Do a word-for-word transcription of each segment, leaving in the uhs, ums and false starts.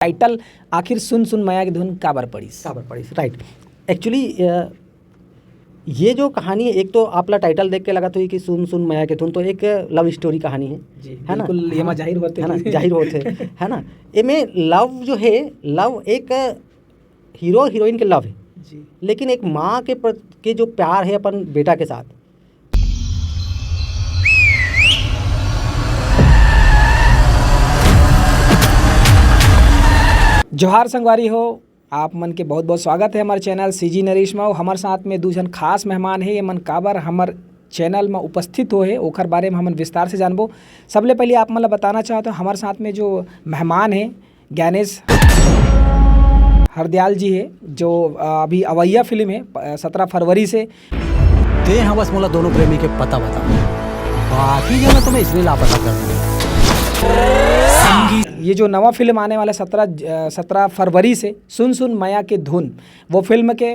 Title आखिर सुन सुन मया के धुन काबर पड़िस? काबर पड़िस, राइट। एक्चुअली ये जो कहानी है, एक तो आपला टाइटल देख के लगत होही कि सुन सुन मया के धुन, तो एक लव स्टोरी कहानी है, जी, है ना? बिल्कुल, एमा जाहिर होथे। है ना, जाहिर होथे, है ना? एमे लव जो है, लव एक हीरो हीरोइन के लव है, जी। लेकिन एक माँ के प्र-, के जो प्यार है अपन बेटा के साथ। जोहार संगवारी हो, आप मन के बहुत बहुत स्वागत है हमर चैनल सीजी नरेश में। और हमर साथ में दू झन खास मेहमान है, ये मन काबर हमर चैनल में उपस्थित हो है, ओखर बारे में हमन विस्तार से जानबो। सबले पहले आप मन ला बताना चाहत हो, हमर साथ में जो मेहमान है ज्ञानेश हरदयाल जी है, जो अ, अभी अवैया फिल्म है सत्रह फरवरी से। ते हवस मोला दोनों प्रेमी के पता बता, बाकी जो मैं तुम्हें इसलिए लापता कर दूंगा। ये जो नवा फिल्म आने वाला सत्रह सत्रह फरवरी से, सुन सुन मया के धुन, वो फिल्म के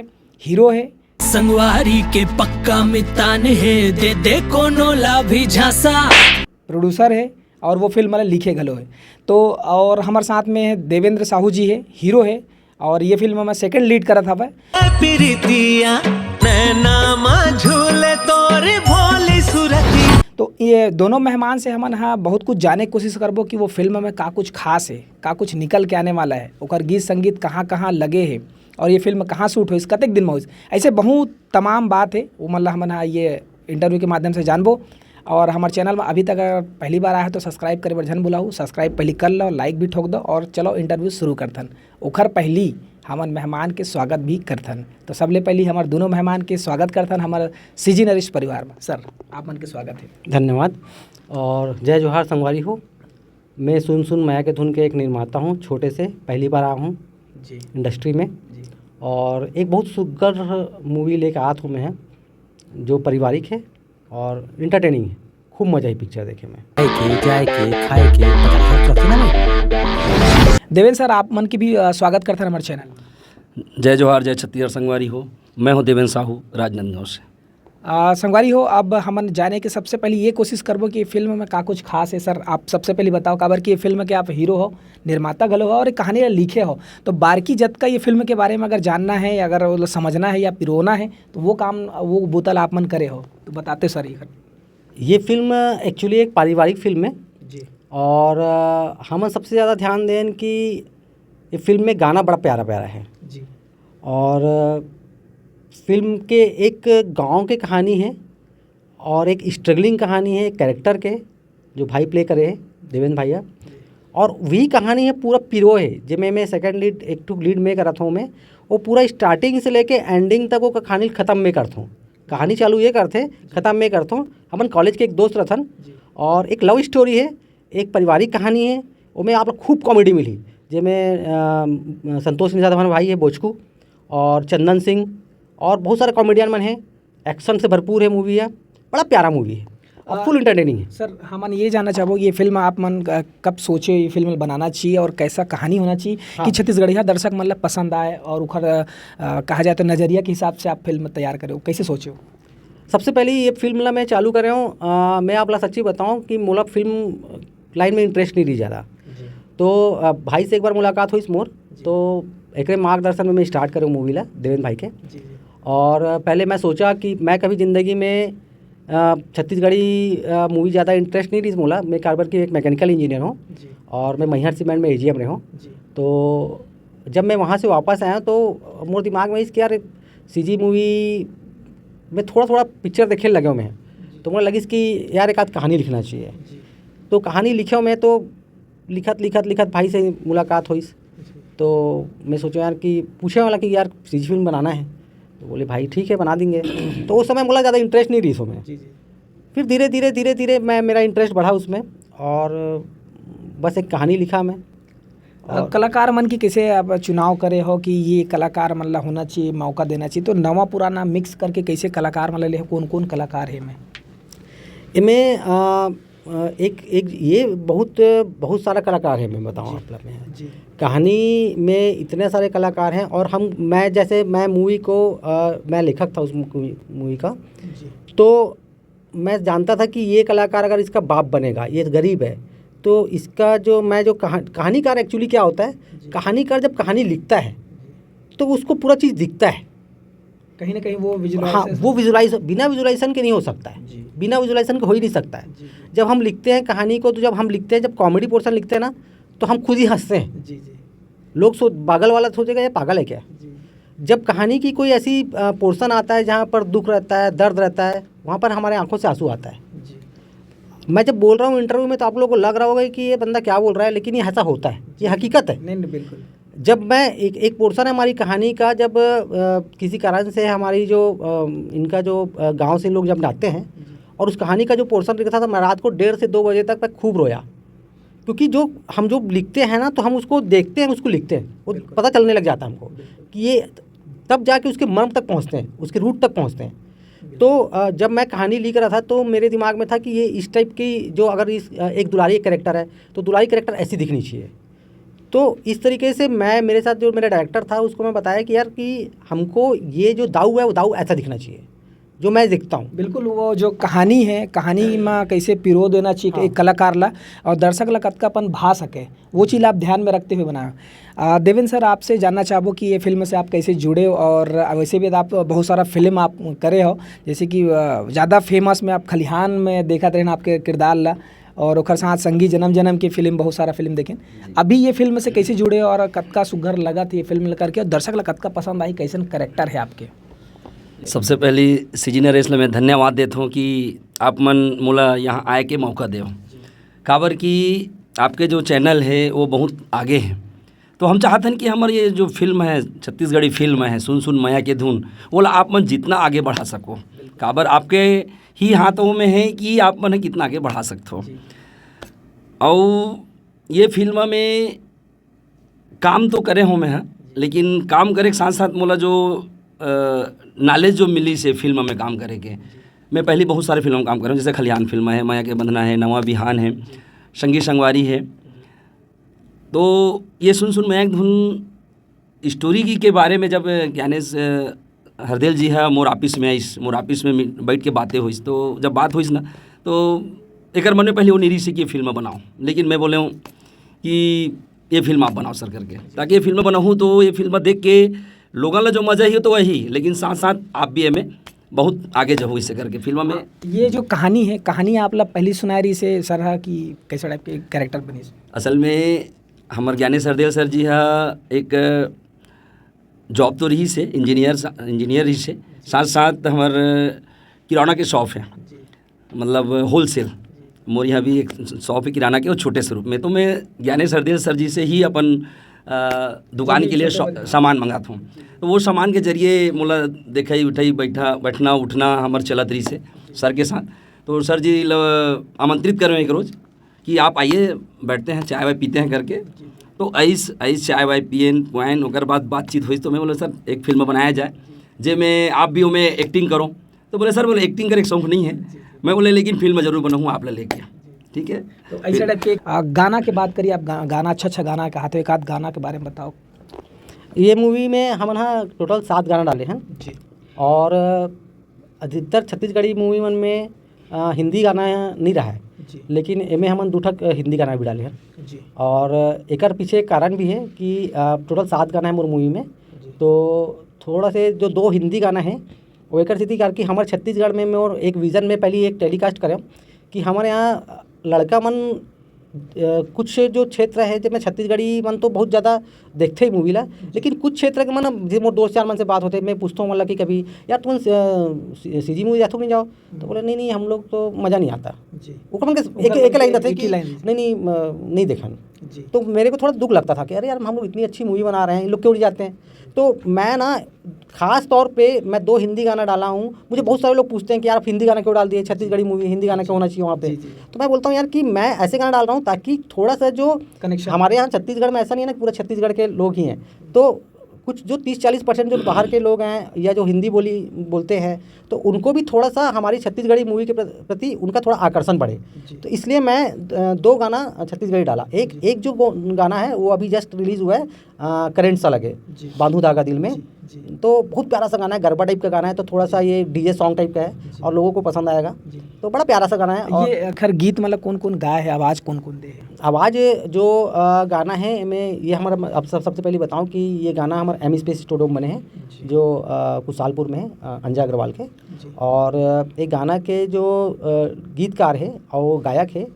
हीरो है। संगवारी के पक्का मितान है, दे दे कोनो ला भी झांसा। प्रोड्यूसर है और वो फिल्म वाला लिखे घलो है। तो और हमर साथ में है देवेंद्र साहू जी है, हीरो है, और ये फिल्म में सेकंड लीड करत हवय। प्रीतिया नैना मा झूले तोरी भोली सुरती। तो ये दोनों मेहमान से हमन हा बहुत कुछ जाने के कोशिश करबो कि वो फिल्म में का कुछ खास है, का कुछ निकल के आने वाला है, ओकर गीत संगीत कहाँ कहाँ लगे है और ये फिल्म कहाँ शूट होइस, कतेक दिन में होइस, ऐसे बहुत तमाम बात है, वो मन ला हमन हा ये इंटरव्यू के माध्यम से जानबो। और हमर चैनल में अभी तक अगर पहली बार आया है तो सब्सक्राइब करे बर झन भुलाहू, सब्सक्राइब पहली कर लो, लाइक भी ठोक दो और चलो इंटरव्यू शुरू करथन। ओखर पहली हमन मेहमान के स्वागत भी करथन। तो सबले पहली हमर दोनों मेहमान के स्वागत करथन हमर सीजी नरेश परिवार में। सर, आप मन के स्वागत है। धन्यवाद और जय जोहार संगवारी हो। मैं सुन सुन मया के धुन के एक निर्माता हूँ, छोटे से पहली बार आया हूँ जी इंडस्ट्री में। जी। और एक बहुत सुग्घर मूवी लेके आत हूँ मैं, जो पारिवारिक है और एंटरटेनिंग है। खूब मजा आई पिक्चर देखे में। खाए के, जाए के, खाए के, पता चलत रथे ना भाई। देवेंद्र सर, आप मन के भी अ, स्वागत करथन हमर चैनल में। जय जोहार, जय छत्तीसगढ़ संगवारी हो। मैं हूं देवेंद्र साहू, राजनांदगांव से। आ, संगवारी हो, अब हमन जाने के सबसे पहले ये कोशिश करबो कि ये फिल्म में का कुछ खास है। सर, आप सबसे पहले बताओ, काबर कि ये फिल्म के आप हीरो हो, निर्माता घलो हो और एक कहानी ला लिखे हो, तो बारकी जतका ये फिल्म के बारे में अगर जानना है या अगर वो समझना है या पिरोना है, तो वो काम, वो बोतल आप मन करे हो, तो बताते सर। ये ये फिल्म एक्चुअली एक पारिवारिक फिल्म है जी और अ, हमन सबसे ज़्यादा ध्यान देन कि ये फिल्म में गाना बड़ा प्यारा प्यारा है जी और अ, फिल्म के एक गांव के कहानी है और एक स्ट्रगलिंग कहानी है एक कैरेक्टर के, जो भाई प्ले करे है देवेंद्र भैया। और वही कहानी है पूरा पिरो है, जेमे मैं सेकंड लीड, एक ठो लीड में करत हूँ मैं। वो पूरा स्टार्टिंग से लेके एंडिंग तक वो कहानी खत्म में करत हूँ। कहानी चालू ये करथे, खत्म में करत हूँ। हमन कॉलेज के एक दोस्त रथन और एक लव स्टोरी है, एक पारिवारिक कहानी है। ओमे आप लोग खूब कॉमेडी मिली, जेमे अ, संतोष निषाद हमारे भाई है बोचकू और चंदन सिंह और बहुत सारे कॉमेडियन मन हैं। एक्शन से भरपूर है मूवी है, बड़ा प्यारा मूवी है और फुल एंटरटेनिंग है। सर, हमन ये जानना चाहबो कि ये फिल्म आप मन अ, कब सोचे ये फिल्म बनाना चाहिए और कैसा कहानी होना चाहिए कि छत्तीसगढ़िया दर्शक मन ला पसंद आए और ओखर अ, अ, कहा जाए तो नजरिया के हिसाब से आप फिल्म तैयार करे हो, कैसे सोचे हो? सबसे पहले ये फिल्म ला मैं चालू करे हूँ, अ, मैं आप ला सच्ची बताऊँ कि मोला फिल्म लाइन में इंटरेस्ट नहीं रही ज़्यादा। तो अ, भाई से एक बार मुलाकात हुई मोर, तो एकरे मार्गदर्शन में मैं स्टार्ट करे हूँ मूवी ला, देवेंद्र भाई के। जी जी और पहले मैं सोचा कि मैं कभी ज़िंदगी में अ, छत्तीसगढ़ी मूवी ज़्यादा इंटरेस्ट नहीं रही मोला। मैं काबर की एक मैकेनिकल इंजीनियर हूँ जी और मैं मैहर सीमेंट में एजीएम रहे हूँ। जी तो जब मैं वहाँ से वापस आया तो मोर दिमाग में इस कि यार सीजी मूवी में थोड़ा थोड़ा पिक्चर देखे लगे हूँ मैं, तो मुझे लगी कि यार एक आध कहानी लिखना चाहिए। जी तो कहानी लिखे हूँ मैं, तो लिखत लिखत लिखत भाई से मुलाकात हुई। जी तो मैं सोचा यार कि पूछे वाला कि यार सीजी फिल्म बनाना है, तो बोले भाई ठीक है बना देंगे। तो उस समय बोला ज़्यादा इंटरेस्ट नहीं रही इसमें। जी जी फिर धीरे धीरे धीरे धीरे मैं, मेरा इंटरेस्ट बढ़ा उसमें और बस एक कहानी लिखा मैं। अ, कलाकार मन की कैसे आप चुनाव करे हो कि ये कलाकार मन ला होना चाहिए, मौका देना चाहिए, तो नवा पुराना मिक्स करके कैसे कलाकार मन ला ले हो, कौन कौन कलाकार है में? इनमें अ, अ, एक एक ये बहुत बहुत सारा कलाकार है, मैं बताऊँ आप लोग में। जी कहानी में इतने सारे कलाकार हैं और हम, मैं जैसे, मैं मूवी को अ, मैं लेखक था उस मूवी मूवी का। जी तो मैं जानता था कि ये कलाकार अगर इसका बाप बनेगा, ये गरीब है, तो इसका जो मैं जो कहा कहानीकार एक्चुअली क्या होता है, कहानीकार जब कहानी लिखता है तो उसको पूरा चीज़ दिखता है। कहीं ना कहीं वो विजुअलाइज हाँ, वो विजुअलाइज बिना विजुअलाइजेशन के नहीं हो सकता है। बिना विजुअलाइजेशन के हो ही नहीं सकता है। जब हम लिखते हैं कहानी को, तो जब हम लिखते हैं, जब कॉमेडी पोर्शन लिखते हैं ना, तो हम खुद ही हंसते हैं। लोग सोच पागल वाला सोचेगा ये पागल है क्या। जब कहानी की कोई ऐसी पोर्शन आता है जहाँ पर दुख रहता है, दर्द रहता है, वहाँ पर हमारे आंखों से आंसू आता है। मैं जब बोल रहा हूँ इंटरव्यू में तो आप लोगों को लग रहा होगा कि ये बंदा क्या बोल रहा है, लेकिन ये ऐसा होता है, ये हकीकत है। नहीं नहीं बिल्कुल। जब मैं एक एक पोर्शन है हमारी कहानी का, जब किसी कारण से हमारी जो इनका जो गांव से लोग जब जाते हैं और उस कहानी का जो पोर्शन लिखा था, तो मैं रात को डेढ़ से दो बजे तक मैं खूब रोया, क्योंकि जो हम जो लिखते हैं ना, तो हम उसको देखते हैं, उसको लिखते हैं, वो पता चलने लग जाता है हमको कि ये तब जाके उसके मर्म तक पहुँचते हैं, उसके रूट तक पहुँचते हैं। तो जब मैं कहानी लिख रहा था तो मेरे दिमाग में था कि ये इस टाइप की जो अगर इस एक दुलारी एक करेक्टर है तो दुलारी करेक्टर ऐसी दिखनी चाहिए। तो इस तरीके से मैं मेरे साथ जो मेरा डायरेक्टर था उसको मैं बताया कि यार कि हमको ये जो दाऊ है वो दाऊ ऐसा दिखना चाहिए जो मैं देखता हूँ। बिल्कुल, वो जो कहानी है, कहानी में कैसे पिरो देना चाहिए हाँ। एक कलाकार ला और दर्शक ला कतका अपन भा सके, वो चीज़ आप ध्यान में रखते हुए बनाए। देवेंद्र सर, आपसे जानना चाहबो कि ये फिल्म से आप कैसे जुड़े हो और वैसे भी आप बहुत सारा फिल्म आप करे हो, जैसे कि ज़्यादा फेमस में आप खलिहान में देखत रहन आपके किरदार ला और ओकर साथ संगी जन्म जन्म की फिल्म, बहुत सारा फिल्म देखें। अभी ये फिल्म से कैसे जुड़े हो और कतका सुघर लगत ये फिल्म करके और दर्शक ला कतका पसंद आई, कैसन करेक्टर है आपके? सबसे पहली सीजी नरेश ला मैं धन्यवाद देत हूँ कि आप मन मोला यहाँ आए के मौका देव, काबर कि आपके जो चैनल है वो बहुत आगे है। तो हम चाहत हन कि हमर ये जो फिल्म है, छत्तीसगढ़ी फिल्म है सुन सुन मया के धुन, ओला आप मन जितना आगे बढ़ा सको, काबर आपके ही हाथों में है कि आप मन कितना आगे बढ़ा सकत हो। और ये फिल्म में काम तो करे हो मैं, हाँ, लेकिन काम करे के साथ साथ मोला जो नॉलेज जो मिली से फिल्म में काम करे के, मैं पहले बहुत सारे फिल्म में काम करे हूँ, जैसे खलिहान फिल्म है, मया के बंधना है, नवा बिहान है, संगी संगवारी है। तो ये सुन सुन मया के धुन स्टोरी की के बारे में जब ज्ञानेश हरदेल जी है मोर ऑफिस में आइस, मोर ऑफिस में बैठ के बातें होइस, तो जब बात होइस ना, तो एकर मन में पहले वो नहीं रही कि फिल्म बनाओ, लेकिन मैं बोले हूँ कि ये फिल्म आप बनाओ सर करके, ताकि ये फिल्म बनाऊँ तो ये फिल्म देख के लोगों ला जो मजा ही हो तो वही, लेकिन साथ साथ आप भी एमे बहुत आगे जब इसे करके फिल्म में। ये जो कहानी है, कहानी आप ला पहली सुनाई रही से सर हा कि कैसे टाइप के कैरेक्टर बनी? असल में हमर ज्ञानेश हरदेल सर जी हा एक जॉब तो रही से, इंजीनियर इंजीनियर रही से, साथ साथ हमर किराना के शॉप है, मतलब होलसेल। मोर यहाँ भी एक शॉप है किराना के, वो छोटे स्वरूप में। तो मैं ज्ञानेश हरदेल सर जी से ही अपन दुकान के लिए सामान मंगाता हूँ। तो वो सामान के जरिए मोला देखई उठई, बैठा बैठना उठना हमर चलत रही से सर के साथ। तो सर जी आमंत्रित करें एक रोज़ कि आप आइए, बैठते हैं, चाय वाय पीते हैं करके। तो ऐस ऐस चाय वाय पियन वायन, ओकर बाद बातचीत हुई। तो मैं बोला सर एक फिल्म बनाया जाए जेमे आप भी ओमे एक्टिंग करो। तो बोले सर बोले एक्टिंग करे शौक नहीं है। मैं बोले लेकिन फिल्म जरूर बनाऊँ आप लेके, ठीक है। तो ऐसे टाइप के गाना की बात करिए आप, गाना अच्छा अच्छा गाना कहा तो एक आध गाना के बारे में बताओ। ये मूवी में हमन हा टोटल सात गाना डाले हैं जी। और अधिकतर छत्तीसगढ़ी मूवी मन में आ, हिंदी गाना नहीं रहा है जी। लेकिन एमे हमन दू ठक हिंदी गाना भी डाले हैं जी। और एकर पीछे एक कारण भी है कि आ, टोटल सात गाना है मोर मूवी में जी। तो थोड़ा से जो दो हिंदी गाना है वो एक स्थिति करके हमारे छत्तीसगढ़ में मोर एक विजन में पहली एक टेलीकास्ट करें कि हमारे यहाँ लड़का मन कुछ जो क्षेत्र है जिसमें छत्तीसगढ़ी मन तो बहुत ज़्यादा देखते ही मूवी ला, लेकिन कुछ क्षेत्र के मन जे मोर दोस्त यार मन से बात होते, मैं पूछता हूँ मतलब कि कभी यार तुम सीजी मूवी जाते हो कि नहीं जाओ, तो बोले नहीं नहीं हम लोग तो मज़ा नहीं आता। जी। वो मन के एक, एक लाइन रहते कि नहीं नहीं नहीं देखा। तो मेरे को थोड़ा दुख लगता था कि अरे यार हम लोग इतनी अच्छी मूवी बना रहे हैं, इन लोग क्यों नहीं जाते हैं। तो मैं ना खास तौर पे मैं दो हिंदी गाना डाला हूँ। मुझे बहुत सारे लोग पूछते हैं कि यार आप हिंदी गाना क्यों डाल दिए, छत्तीसगढ़ी मूवी हिंदी गाना क्यों होना चाहिए वहाँ पे। तो मैं बोलता हूँ यार कि मैं ऐसे गाना डाल रहा हूँ ताकि थोड़ा सा जो कनेक्शन हमारे यहाँ छत्तीसगढ़ में ऐसा नहीं है ना पूरा छत्तीसगढ़ के लोग ही हैं, तो कुछ जो तीस चालीस परसेंट जो बाहर के लोग हैं या जो हिंदी बोली बोलते हैं तो उनको भी थोड़ा सा हमारी छत्तीसगढ़ी मूवी के प्रति उनका थोड़ा आकर्षण बढ़े। तो इसलिए मैं दो गाना छत्तीसगढ़ी डाला। एक एक जो गाना है वो अभी जस्ट रिलीज हुआ है, करंट सा लगे बांधू धागा दिल में। तो बहुत प्यारा सा गाना है, गरबा टाइप का गाना है, तो थोड़ा सा ये डीजे सॉन्ग टाइप का है और लोगों को पसंद आएगा। तो बड़ा प्यारा सा गाना है। और ये खैर गीत मतलब कौन कौन गाया है, आवाज़ कौन कौन दे है? आवाज़ जो, अ, गाना है, एमे ये हमारा, अब सब, सबसे पहले बताऊँ कि ये गाना हमारे एम स्पेस स्टूडियो में बने हैं, जी। जो, अ, कुशालपुर में है, अ, अंजय अग्रवाल के। जी। और, अ, ये गाना के जो, अ, गीतकार है और वो गायक है,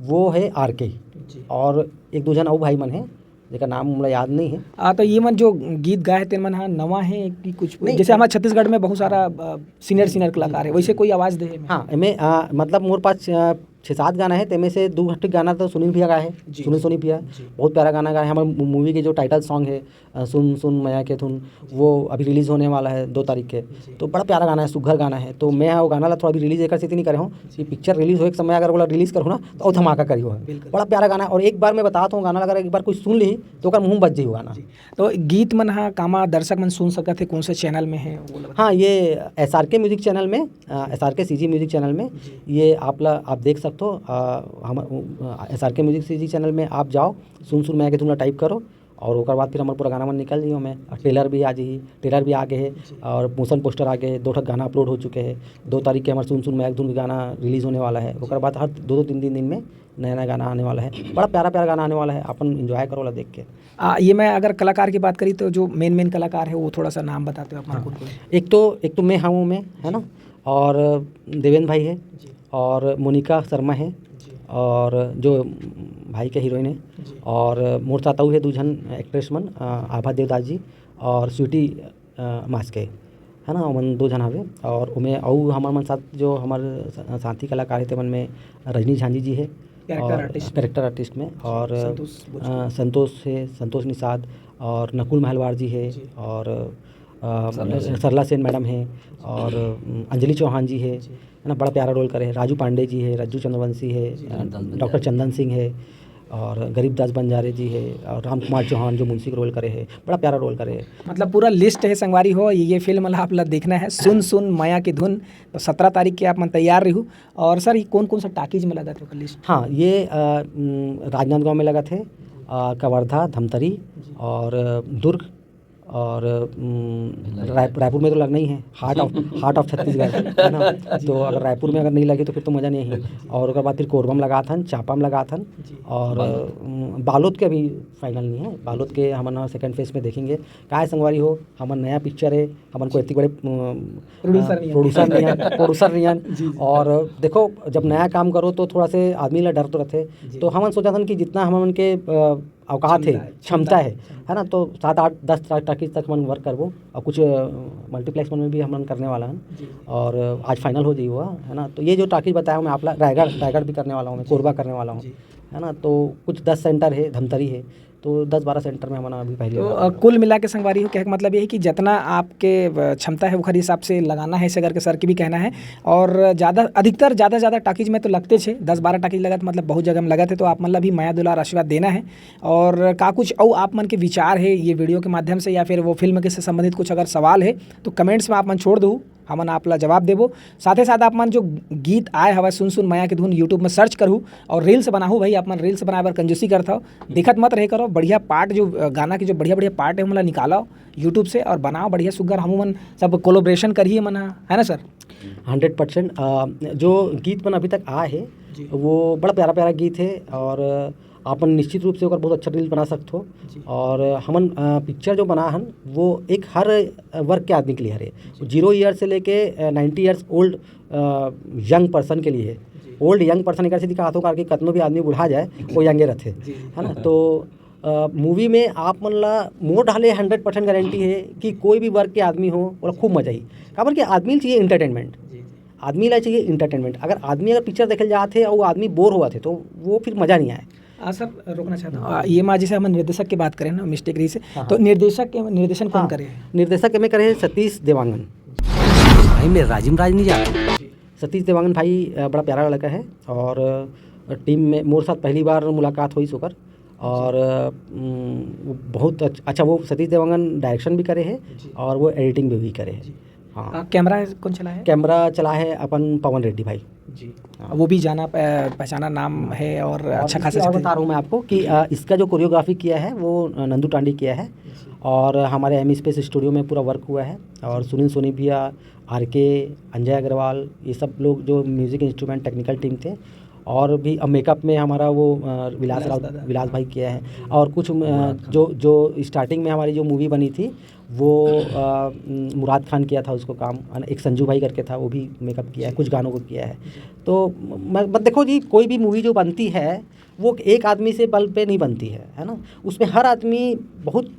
वो है आर के। जी। और एक दो झन अउ भाई मन है, जेकर नाम मोला याद नहीं है। आ, तो ये मन जो गीत गाए हे, तेन मन हा नवा है कि कुछ, नहीं, जैसे हमारे छत्तीसगढ़ में बहुत सारा, अ, सीनियर, सीनियर कलाकार है, वैसे कोई आवाज़ दे है? हाँ, एमे, अ, मतलब मोर पास, अ, छः सात गाना है, तेमे से दू ठो गाना तो सुनील भैया गाए है, जी, सुनील जी, सोनी भैया, जी। बहुत प्यारा गाना गाए है। हमारे मू-, मूवी के जो टाइटल सॉन्ग है, अ, सुन सुन मया के धुन, जी। वो अभी रिलीज होने वाला है दो तारीख के। जी। तो बड़ा प्यारा गाना है, सुघर गाना है। तो मैं वो गाना ला थोड़ा अभी रिलीज एकर सेती नहीं करे हूँ कि पिक्चर रिलीज होए के समय अगर ओला रिलीज करहूँ ना, तो अउ धमाका करी हो। बिल्कुल। बड़ा प्यारा गाना है। और एक बार मैं बतात हूँ, गाना ला अगर एक बार कोई सुन ली, तो ओकर मुँह बज जाही वो गाना। जी। तो गीत मन हा कामा दर्शक मन सुन सकत हे, कौन से चैनल में है, वो ला बता। हाँ, ये एस आर के म्यूजिक चैनल में, अ, एस आर के सी जी म्यूजिक चैनल में जी। ये आप ला, आप देख सकते हो। अ, हम, अ, एस आर के म्यूजिक सी जी चैनल में आप जाओ, सुन सुन मया के धुन ला टाइप करो, और ओकर बाद फिर हमारे पूरा गाना मन निकल जाही ओमे। और ट्रेलर भी आ जाही, ट्रेलर भी आ गए है, जी। और मोशन पोस्टर आ गए है, दो ठक गाना अपलोड हो चुके हैं। दो तारीख के हमारे सुन सुन मया के धुन के गाना रिलीज होने वाला है। ओकर बाद हर दो दो तीन तीन दिन में नया नया गाना आने वाला है। बड़ा प्यारा प्यारा गाना आने वाला है, अपन एंजॉय करो ला देख के। आ, ये मैं अगर कलाकार की बात करी तो जो मेन मेन कलाकार है वो थोड़ा सा नाम बताते हो आप, हाँ। कौन कौन है? एक तो, एक तो मैं हूँ मैं, है ना, और देवेंद्र भाई है, जी। और मोनिका शर्मा है, जी। और जो भाई के हीरोइन है, जी। और मोर साथ अउ है दू झन एक्ट्रेस मन, अ, आभा देवदास जी और स्वीटी, अ, मास्के, है ना, ओमन दो झन हवे। और ओमे अउ हमर मन साथ जो हमर स-, साथी कलाकार है, तेमन में रजनी झांझी जी है, कैरेक्टर और आर्टिस्ट में। कैरेक्टर आर्टिस्ट में, और, संतोष भोजपुरी। अ, संतोष है, संतोष निषाद, और नकुल महलवार जी है, जी। और, अ, सरला सेन। सरला सेन मैडम है, और, अम, अंजलि चौहान जी है, जी। है ना, बड़ा प्यारा रोल करे है। राजू पांडे जी है, रज्जू चंद्रवंशी है, जी। अ, चंदन डॉक्टर सिंह। चंदन सिंह है, और गरीब दास बंजारे जी है, और राम कुमार चौहान जो मुंशी के रोल करे है, बड़ा प्यारा रोल करे है। मतलब पूरा लिस्ट है संगवारी हो, ये फिल्म ला आप ला देखना है, सुन सुन मया की धुन। तो सत्रह तारीख के आप मन तैयार रहू। और सर, ये कौन कौन सा टाकीज में लगत है ओकर लिस्ट? हाँ, ये, अ, उम, राजनांदगांव में लगत है, अ, कवर्धा, धमतरी जी। और, अ, दुर्ग और, उम, राय-, रायपुर में तो लगना ही है, heart of, heart of Chhattisgarh, है ना? जी। तो अगर रायपुर में अगर नहीं लगे तो फिर तो मज़ा नहीं है। जी। और ओकर बाद फिर कोरबा में लगाथन, चांपा में लगाथन जी। और, बालोद। उम, बालोद के अभी फाइनल नहीं है, बालोद के हमन सेकंड फेज में देखेंगे। काय संगवारी हो, हमन नया पिक्चर है, हमन कोई इतनी बड़े, उम, प्रोड्यूसर अ, नहीं है। प्रोड्यूसर नहीं है, प्रोड्यूसर नहीं है। जी, जी। और देखो, जब नया काम करो तो थोड़ा से आदमी ला डर तो रहते। जी। तो हमन सोचा था कि जितना हमन के, अ, औकात है, क्षमता है, क्षमता है, क्षमता है। है ना, तो सात, आठ, दस टा-, टाकीज तक हमन वर्क करबो और कुछ, अ, मल्टीप्लेक्स मन में भी हमन करने वाला है। जी। और आज फाइनल हो जाई हुआ, है ना, तो ये जो टाकीज बताया हूँ मैं आप ला, रायगढ़, रायगढ़ भी करने वाला हूँ मैं, जी। कोरबा करने वाला हूँ, जी। है ना, तो कुछ दस सेंटर है, धमतरी है, तो दस बारह सेंटर में हमन अभी पहली तो, बार अ, कुल मिला के संगवारी हो, कहे के मतलब ये है कि जितना आपके, अ, क्षमता है, ओखर हिसाब से लगाना है, ऐसे करके सर के भी कहना है। और ज़्यादा, अधिकतर ज़्यादा, ज़्यादा टाकीज में तो लगते छे, दस बारह टाकीज लगत, मतलब बहुत जगह में लगत है, तो आप मन ला भी मया दुलार आशीर्वाद देना है। और का कुछ अउ आप मन के विचार है ये वीडियो के माध्यम से या फिर वो फिल्म के से संबंधित कुछ अगर सवाल है तो कमेंट्स में आप मन छोड़ दो, हमन आप ला जवाब देबो। साथे साथ आप मन जो गीत आए हवय सुन सुन मया के धुन YouTube में सर्च करहू और रील्स बनाहू भाई, आप मन रील्स बनाए बर कंजूसी करत हव, देखत मत रहे करो। बढ़िया पार्ट जो, अ, गाना के जो बढ़िया बढ़िया पार्ट है ओमन ला निकालो YouTube से और बनाओ बढ़िया सुग्घर, हमू मन सब कोलोब्रेशन करही मन ह, है ना सर? Hundred percent. अ, जो गीत मन अभी तक आए हे, जी। वो बड़ा प्यारा प्यारा गीत है और आप मन निश्चित रूप से ओकर बहुत अच्छा रील बना सकत हो। जी। और हमन, अ, पिक्चर जो बना हन, वो एक हर, अ, वर्ग के आदमी के लिए हरे। जी। जीरो ईयर से लेके, अ, नाइंटी ईयर्स ओल्ड, अ, यंग पर्सन के लिए है। जी। ओल्ड यंग पर्सन एकर सेती कहत हो, काबर कि कतनो भी आदमी बुढ़ा जाए, वो यंगे रहथे। जी, जी। है ना? तो, अ, मूवी में आप मन ला मोर ढाले हंड्रेड परसेंट गारंटी है कि कोई भी वर्ग के आदमी हो, ओला खूब मजा आही। काबर कि आदमी ल चाहिए एंटरटेनमेंट। जी, जी। आदमी ला चाहिए एंटरटेनमेंट। अगर आदमी अगर पिक्चर देखे ल जात हे और वो आदमी बोर होवत हे, तो वो फिर मजा नहीं आए। आ, सर, रोकना चाहता हूँ। आ, ये मा जैसे हम निर्देशक की बात करें ना, मिस्टेक रही से, हाँ, तो हाँ। निर्देशक के, निर्देशन कौन हाँ। करे है? निर्देशक में करे है सतीश देवांगन। भाई, मैं राजिम राज नहीं जानता। सतीश देवांगन भाई, अ, बड़ा प्यारा लड़का है और, अ, टीम में मोर साथ पहली बार मुलाकात हुई ओकर और, अ, उम, वो बहुत अच्छ-, अच्छा, वो सतीश देवांगन डायरेक्शन भी करे है जी। और वो एडिटिंग भी, भी करे है। जी। हाँ। आ, कैमरा कौन चला है? कैमरा चला है अपन पवन रेड्डी भाई। जी। हाँ। वो भी जाना प-, पहचाना नाम है और और अच्छा इसके खासा और सकते बता रहा हूँ मैं आपको कि, अ, इसका जो कोरियोग्राफी किया है वो, अ, नंदू टांडी किया है जी। और हमारे एम स्पेस स्टूडियो में पूरा वर्क हुआ है और सुनील सोनी भैया, आर के, अंजय अग्रवाल, ये सब लोग जो म्यूजिक इंस्ट्रूमेंट टेक्निकल टीम थे, और भी, अ, मेकअप में हमारा वो, अ, विलास विलास राव, दादा। विलास भाई किया है। और कुछ, अ, मुराद खान। जो, जो स्टार्टिंग में हमारी जो मूवी बनी थी, वो, अ, मुराद खान किया था उसको काम, है ना? एक संजू भाई करके था, वो भी मेकअप किया है, जी। कुछ गानों को किया है। जी। तो म-, म-, देखो जी, कोई भी मूवी जो बनती है, वो एक आदमी से बल पे नहीं बनती है, है ना? उसमें हर आदमी बहुत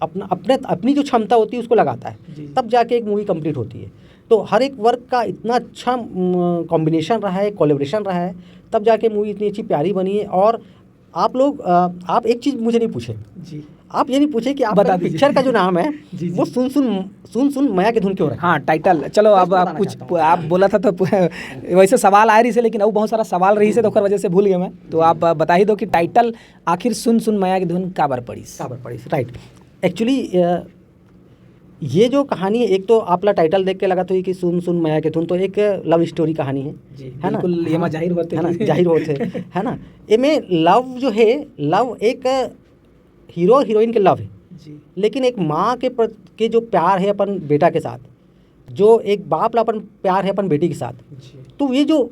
अपना, अपने, अपनी जो क्षमता होती है, उसको लगाता है, जी। तब जाके एक मूवी कंप्लीट होती है। तो हर एक वर्ग का इतना अच्छा, म, कॉम्बिनेशन रहा है, कोलैबोरेशन रहा है, तब जाके मूवी इतनी अच्छी प्यारी बनी है। और आप लोग, अ, आप एक चीज़ मुझे नहीं पूछे, जी। आप ये नहीं पूछे कि आपका बता जो दीजिए। पिक्चर का जो नाम है, जी, जी। वो सुन सुन, सुन सुन मया के धुन क्यों रखा? हाँ, टाइटल। चलो, बस अब आप बताना कुछ चाहता हूँ। आप बोला था तो पु-, वैसे सवाल आ रही से, लेकिन अब बहुत सारा सवाल रही से, तो ओकर वजह से भूल गया मैं। तो आप, अ, बता ही दो कि टाइटल आखिर सुन सुन मया के धुन काबर पड़िस? काबर पड़िस, राइट। एक्चुअली, अ, ये जो कहानी है, एक तो आपला टाइटल देख के लगत होही कि सुन सुन मया के धुन, तो एक लव स्टोरी कहानी है, जी, है ना? बिल्कुल, ये हाँ, जाहिर होथे। है ना? जाहिर होथे, है ना? एमे लव जो है, लव एक हीरो हीरोइन के लव है, जी। लेकिन एक माँ के प्र-, के जो प्यार है अपन बेटा के साथ, जो एक बाप ला अपन प्यार है अपन बेटी के साथ, जी। तो ये जो,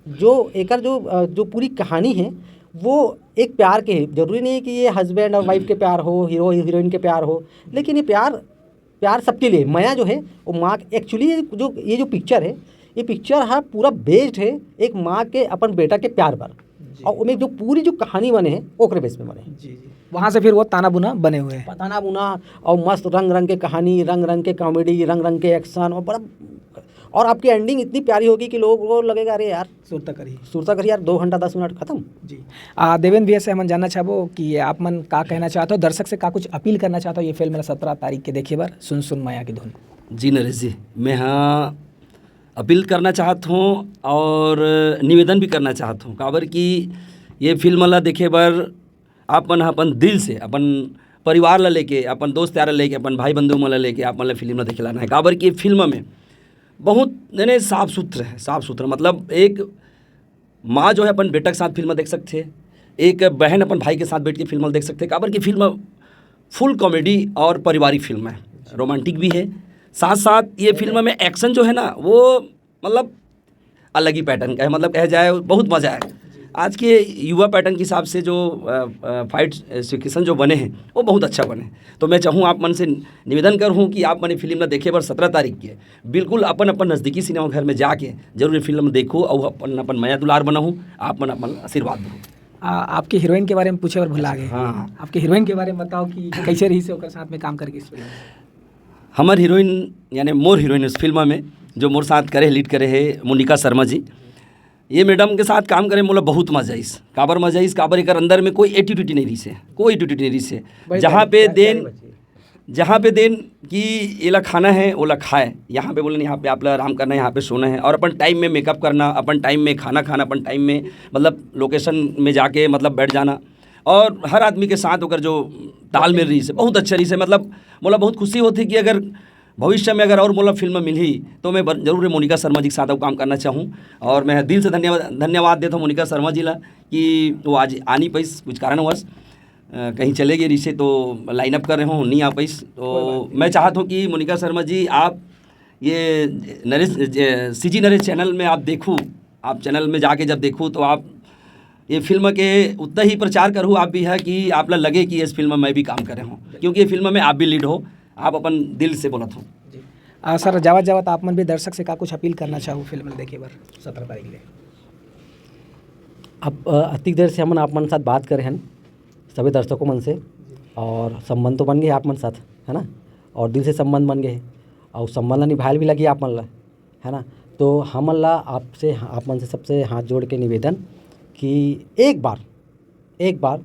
जो एकर जो, अ, जो पूरी कहानी है, वो एक प्यार के है। जरूरी नहीं है कि ये हस्बैंड और वाइफ के प्यार हो, हीरो हीरोइन के प्यार हो, लेकिन ये प्यार, प्यार सबके लिए। मया जो है, वो माँ, एक्चुअली जो, ये जो पिक्चर है, ये पिक्चर है पूरा बेस्ड है एक माँ के अपन बेटा के प्यार पर। जी। और उनमें जो पूरी जो कहानी बने हैं, ओकरे बेस पे बने हैं। जी, जी। वहाँ से फिर वो ताना बुना बने हुए हैं। ताना बुना और मस्त रंग रंग के कहानी, रंग रंग के कॉमेडी, रंग रंग के एक्शन, और बड़ा, और आपकी एंडिंग इतनी प्यारी होगी कि लोगों को लगेगा, "अरे यार, सुरता करी।" सुरता करी यार, दो घंटा दस मिनट खत्म। जी। आ, देवेंद्र भैया से हमन जानना चाहबो कि आप मन का कहना चाहत हो, दर्शक से का कुछ अपील करना चाहत हो ये फिल्म ला सत्रह तारीख के देखे बर, सुन सुन मया के धुन? जी नरेश जी, मैं हाँ अपील करना चाहत हूँ और निवेदन भी करना चाहत हूँ, काबर कि ये फिल्म ला देखे बर आप मन ह अपन दिल से, अपन परिवार ला लेके, अपन दोस्त यार ला लेके, अपन भाई बंधु मन ला लेके आप मन ला फिल्म ला देखे ला आना है, काबर कि ये फिल्म में बहुत, यानी, साफ सुथरा है, साफ सुथरा, मतलब, एक माँ जो है अपन बेटा के साथ फिल्म देख सकथे, एक बहन अपन भाई के साथ बैठ के फिल्म देख सकथे, काबर कि फिल्म फुल कॉमेडी और पारिवारिक फिल्म है, रोमांटिक भी है। साथ साथ ये फिल्म में एक्शन जो है ना, वो, मतलब, अलग ही पैटर्न का है, मतलब, कहा जाए, बहुत मज़ा आए। आज के युवा पैटर्न के हिसाब से जो, अ, अ, फाइट सिचुएशन जो बने हैं, वो बहुत अच्छा बने। तो मैं चाहूँ, आप मन से निवेदन करूँ कि आप मन फिल्म ला देखे बर सत्रह तारीख के बिल्कुल अपन अपन नज़दीकी सिनेमा घर में जाके जरूर ये फिल्म देखो और अपन अपन मया दुलार बनाहू, आप मन अपन आशीर्वाद दो। आ, आपके हीरोइन के बारे में पूछे बर भुला गए। हाँ, हाँ। आपके हीरोइन के बारे में बताओ कि कैसे रही से ओकर साथ में काम करके इस फिल्म में? हमर हीरोइन, यानी मोर हीरोइन इस फिल्म में, जो मोर साथ करे, लीड करे है, मोनिका शर्मा जी। ये मैडम के साथ काम करे, मोला बहुत मजा आइस। काबर मजा आइस? काबर एकर अंदर में कोई एटीट्यूड नहीं रही से, कोई एटीट्यूड नहीं रही से। बड़ी जहाँ पे प्यारी, देन, प्यारी बच्ची। जहाँ पे देन कि एला खाना है, ओला खाए, यहाँ पे बोले, "यहाँ पे आप ला आराम करना है, यहाँ पे सोना है", और अपन टाइम में मेकअप करना, अपन टाइम में खाना खाना, अपन टाइम में, मतलब, लोकेशन में जाके, मतलब, बैठ जाना, और हर आदमी के साथ ओकर जो तालमेल रही से, बहुत अच्छा रही से। मतलब, मोला बहुत खुशी होती कि अगर भविष्य में अगर और मोला फिल्म मिलही, तो मैं बर-, जरूर मोनिका शर्मा जी के साथ अउ काम करना चाहूँ। और मैं दिल से धन्यवाद, धन्यवाद देता हूँ मोनिका शर्मा जी ला कि वो आज आ नहीं पाइस कुछ कारणवश, अ, कहीं चले गए रही से, तो लाइनअप कर रहे हो, नहीं आ पाइस। तो कोई बात नहीं। मैं चाहता हूँ कि मोनिका शर्मा जी, आप ये नरेश, जे-, सीजी नरेश चैनल में आप देखू, आप चैनल में जाके जब देखू, तो आप ये फिल्म के उतना ही प्रचार करू आप भी है कि आप ला लगे कि इस फिल्म में मैं भी काम करे हूँ, क्योंकि ये फिल्म में आप भी लीड हो, आप अपन दिल से बोलत हो। जी। आ, सर, जावत जावत आप मन भी दर्शक से का कुछ अपील करना चाहू फिल्म देखे बर सत्रह तारीख ले? अब, अ, अतिक देर से हमन आप मन साथ बात करे हन, सभी दर्शकों मन से, जी। और संबंध तो बन गए आप मन साथ, है ना, और दिल से संबंध बन गए, और संबंध ला निभाए भी लगी आप मन ला, है ना। तो हमन ला आपसे, आप मन से सबसे हाथ जोड़ के निवेदन कि एक बार, एक बार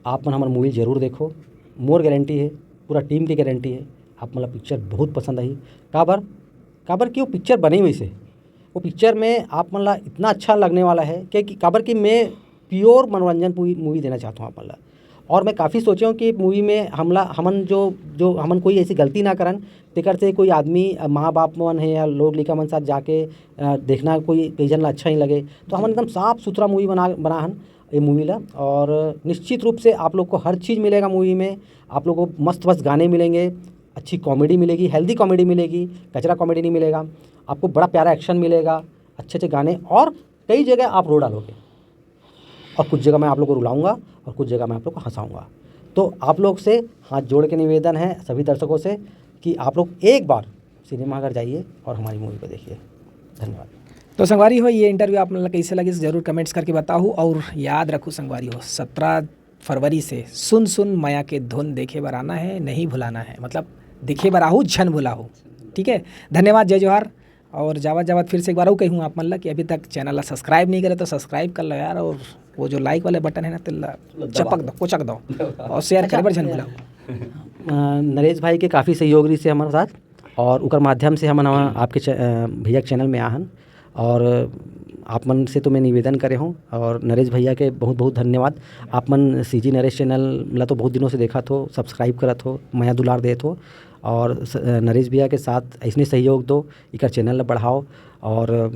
आप मन हमर मूवी जरूर देखो। मोर गारंटी है, पूरा टीम के गारंटी है, आप मन ला पिक्चर बहुत पसंद आही। काबर, काबर कि वो पिक्चर बने हुए से, वो पिक्चर में आप मन ला इतना अच्छा लगने वाला है कि, कि काबर कि मैं प्योर मनोरंजन पूरी मूवी देना चाहता हूँ आप मन ला। और मैं काफ़ी सोचे हूँ कि मूवी में हमला, हमन जो, जो हमन कोई ऐसी गलती ना करन, तेकर से कोई आदमी, अ, माँ बाप मन है या लोग लइका मन साथ जाके, अ, देखना कोई कई जन ला अच्छा नहीं लगे। तो हमन एकदम साफ सुथरा मूवी बना, बना हन ये मूवी ला। और निश्चित रूप से आप लोग को हर चीज़ मिलेगा मूवी में। आप लोग को मस्त मस्त गाने मिलेंगे, अच्छी कॉमेडी मिलेगी, हेल्दी कॉमेडी मिलेगी, कचरा कॉमेडी नहीं मिलेगा। आपको बड़ा प्यारा एक्शन मिलेगा, अच्छे अच्छे गाने, और कई जगह आप रो डालोगे। और कुछ जगह मैं आप लोग को रुलाऊंगा और कुछ जगह मैं आप लोग को हंसाऊंगा। तो आप लोग से हाथ जोड़ के निवेदन है सभी दर्शकों से कि आप लोग एक बार सिनेमा घर जाइए और हमारी मूवी को देखिए। धन्यवाद। तो संगवारी हो, ये इंटरव्यू आप मन ला कैसे लगिस, जरूर कमेंट्स करके बताहू। और याद रखू संगवारी हो, सत्रह फरवरी से सुन सुन मया के धुन देखे बर आना है, नहीं भुलाना है, मतलब देखे बर आहू, झन भुलाहू। ठीक है, धन्यवाद, जय जोहार। और जावत जावत फिर से एक बार अउ कहूँ आप मन ला कि अभी तक चैनल ला सब्सक्राइब नहीं करे तो सब्सक्राइब कर लो यार, और वो जो लाइक वाले बटन है ना, तेला चपक दो, कोचक दो, और शेयर करे बर झन भुलाहू। अ, नरेश भाई के काफ़ी सहयोग रहिस हे हमर साथ, और उकर माध्यम से हमन ह-, आपके च-, अ, भैया के चैनल में आ हन। और आप मन से तो मैं निवेदन करे हूँ, और नरेश भैया के बहुत बहुत धन्यवाद। आप मन सीजी नरेश चैनल ला तो बहुत दिनों से देखत हो, सब्सक्राइब करत हो, मया दुलार देत हो, और स-, अ, नरेश भैया के साथ ऐसने सहयोग दो, इकर चैनल ला बढ़ाओ। और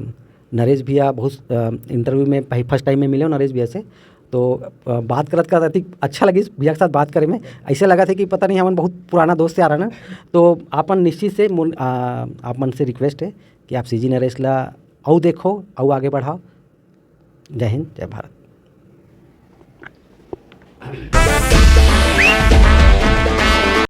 नरेश भैया बहुत, अ, इंटरव्यू में पह-, फर्स्ट टाइम में मिले हो नरेश भैया से, तो, अ, बात करत करत अतिक अच्छा लगिस भैया के साथ बात करे में। ऐसे लगा थे कि पता नहीं हमन बहुत पुराना दोस्त यार है ना। तो आपन निश्चित से मुन-, अ, आप मन से रिक्वेस्ट है कि आप सीजी नरेश ला अउ देखो, अउ आगे बढ़ाओ। जय हिंद, जय भारत।